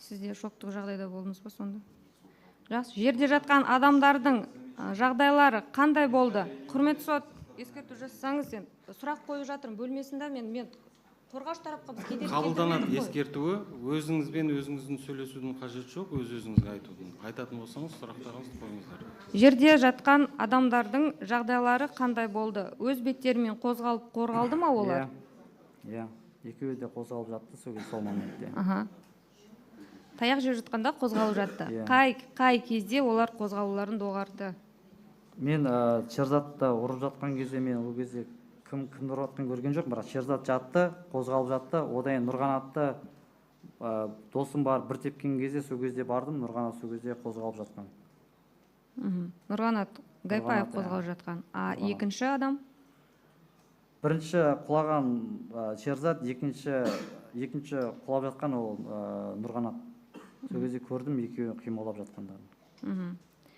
Сіз де шоктық жағдайда болдыңыз ба сонда? Жақсы. Жерде жатқан адамдардың жағдайлары қандай болды? Құрметті сот, ескерту жасасаңыз, енді сұрақ қойып жатырмын бөлмесінде. Мен қорғаушы тарапқа біз кедергі Қабылданады келтірмедік қой. ескертуі. Өзіңізбен өзіңіздің сөйлесудің қажеті жоқ, өз өзіңізге айтудың. Айтатын болсаңыз, сұрақтарыңызды қойыңыздар. Жерде жатқан адамдардың жағдайлары қандай болды? Өз беттерімен қозғалып, қорғалды ма олар? Иә, екеуі де қозғалып жатты сол кезде, сол моментте. Аха, таяқ жеп жатқанда қозғалып жатты. Иә. Қай кезде олар қозғалуларын доғарды? Мен Шерзатты ұрып жатқан кезде, мен ол кезде кім кімді ұрып жатқанын көрген жоқпын, бірақ Шерзат жатты, қозғалып жатты. Одан кейін Нұрғанатты досым барып бір тепкен кезде, сол кезде бардым, Нұрғанат сол кезде қозғалып жатқан. Нұрғанат Гайпаев? Нұрғанат, иә. Қозғалып жатқан. А Нұрғанат. екінші адам? Бірінші құлаған Шерзат, екінші құлап жатқан ол Нұрғанат. Сол кезде көрдім екеуі қимылдап жатқандарын.